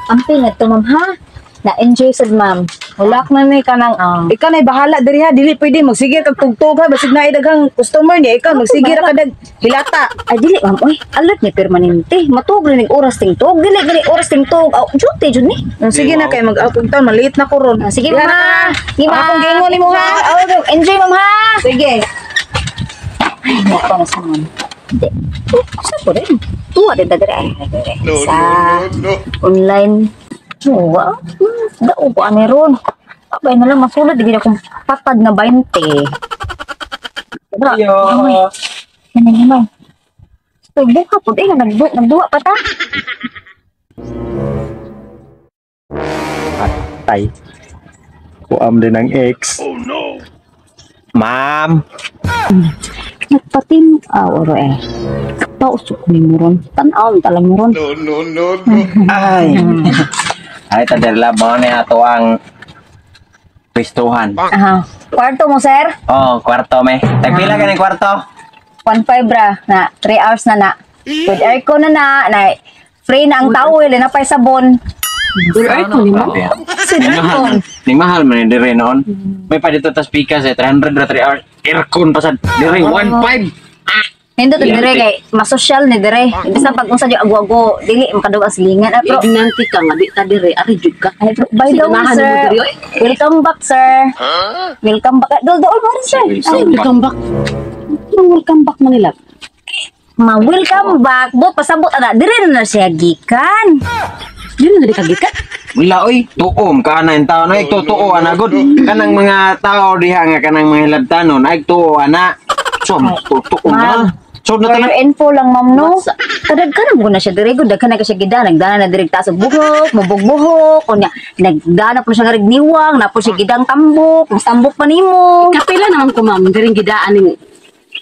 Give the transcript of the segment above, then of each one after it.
Amping to, ma'am, ha. Na-enjoy sad, ma'am. Wala man may kanang ah. Ikaw na bahala diri ha, dili pwede magsigir kag tugtog ha, basig naay daghang customer niya, ikaw magsigir ka dag hilata. Ay, dili, ma'am, oy. Alert ni permanente. Matuog rin oras tingtog. Dili gani oras tingtog. Aw, duty jud ni. Oh, sige na kay mag-out og taon, maliit na ko ron. Ah, sige, Diha ma'am. na ka. Sige, ma'am. Akong giingon nimo ha. Oh, enjoy, ma'am, ha. Sige. Ay, nako na sa ma'am. Hindi. Oh, sa ko rin. Tuwa din ta dire. Ay, dire. No, Sa no, no, no. Online. Tuwa. Dao ko ani ron. Abay na lang masulod di akong patag na 20. Diba? Ayo. Ay, yan naman. So, buka po. Eh, nagduwa pa ta. Tay. Kuam din ang ex. Oh no. Ma'am. Nagpatim. Ah, oro eh. Pausok ni mo ron. Tanaw, talang mo ron. No, no, no, no. Ay. Ay, tadirla mo ni ato ang pistuhan. Aha. Kwarto mo, sir? Oh, kwarto me. Tagpila ka ni kwarto? 1.5 ra na 3 hours na na. With aircon na na, na free na ang towel, na pa'y sabon. With aircon nimo? Grabe, ah. With aircon. Ning mahal man ni dire noon. May pa dito tas pikas eh 300 ra 3 hours. Aircon pa sad. Dire 1.5. Nindot Yeah, dire kay masosyal ni dire. Bisan pag unsa jud ago-ago, dili makaduga silingan. Ay, pero, Ignanti ka nga, di ta dire, ari jud ka. ay, pero, by the way, Sinamahan mo sir. diri, oy. Welcome back, sir. Welcome back. Dol dol mo rin, sir. Ay, welcome back. Anong welcome back Manila? Ma, welcome back. Bot pasabot ana dire na na siya gikan. Yun na di ka gikan. Wala oy, tuom ka na yung tao na totoo ana gud. Kanang mga tao diha nga kanang mga hilabtanon ay tuo ana. So, totoo na. So na For your tanan. info lang, ma'am, no? Kadagkanan ko na siya dire gud, daghan na ka siya gida, nagdana na direk taas og buhok, mubog-buhok, unya nagdana po siya nga rigniwang, na po siya gidang tambok, mas tambok pa nimo. Kapila naman ko, ma'am, diring gidaan ning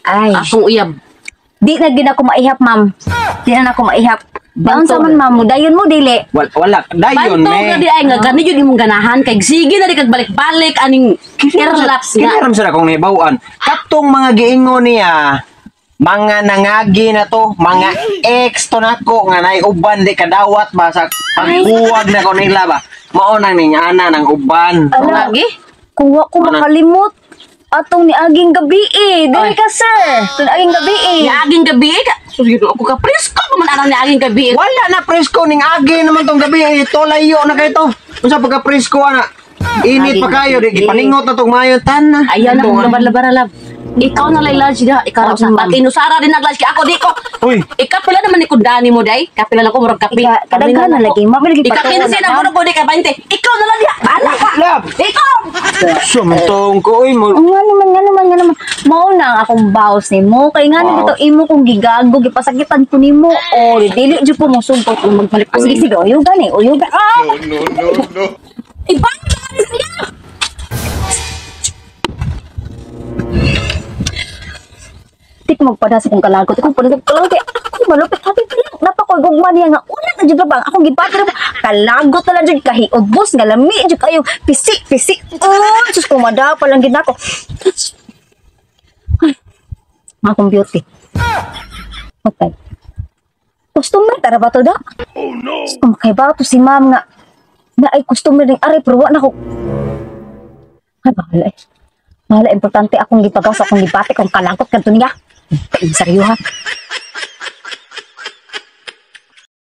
Ay, akong uyab. di na gid ako maihap, ma'am. Di na ako maihap. Daon sa man, ma'am, dayon mo dili. Wala, wala dayon Bantog na me. di ay nga gani jud imong ganahan kay sige na di kag balik-balik aning airlaps nga. Kinaram sila kung nahibaw-an. Katong mga giingon niya, mga nangagi na to, mga ex to nako nga nay uban di kadawat ba sa pagbuwag na ko nila ba. Mao nang ning ana ng uban. Ala, Lagi. kung wa ko Ano? makalimot atong niaging gabi eh. Dili ka, sir. Atong niaging gabi eh. Niaging gabi ka. Suyo ako ka presko pa man anang niaging gabi. Wala na presko ning agi naman tong gabi eh, to layo na kay to. Unsa pagka presko ana? Init pa kayo di gipaningot na tong mayo tan na. Ayaw na kong labar-labar lab. Ikaw na lay lodge da, ikaw ra sa pag inusara din nagladge kay ako di ko. Uy. Ikapila naman ni kudani mo day. Kapila lang ko murag kape. Ika, kadaghan na lagi. Ma'am, lagi Ika patuon 15 na, na ma'am. murag ko di ka 20. Ikaw na lang diha. Bahala ka. Lab. Ikaw. Sumtong ko oy mo. Nga naman, nga naman, nga naman. Mao na ang akong boss ni mo. Kay nga wow. Dito imo kong gigago, gipasakitan ko nimo. O, dili jud ko mo sugpot kung magbalik. Ah, sige, sige, uyo gani, uyo gani. Ah! No, no, no, no. Ibang na siya. Di ko magpada sa kong kalagot. Ako magpada sa kong kalagot. Kaya ako malupit. Happy pa lang. Napakoy gugma niya nga. Una na jud ba? Akong gipatira ba? Kalagot na lang jud. Kahiubos nga lami jud kayo. Pisi, pisi. Oh, Diyos ko, madapa lang gid nako. Ay, mga akong beauty. Okay. Customer, tara ba to da? Oh no. Diyos ko, makaiba to si ma'am nga. Na ay customer ning aray, pero wa na ko. Ay, bahala eh. Bahala, importante akong gipagaw sa akong gibati kung kalagot kadto niya. Ay, seryo ha.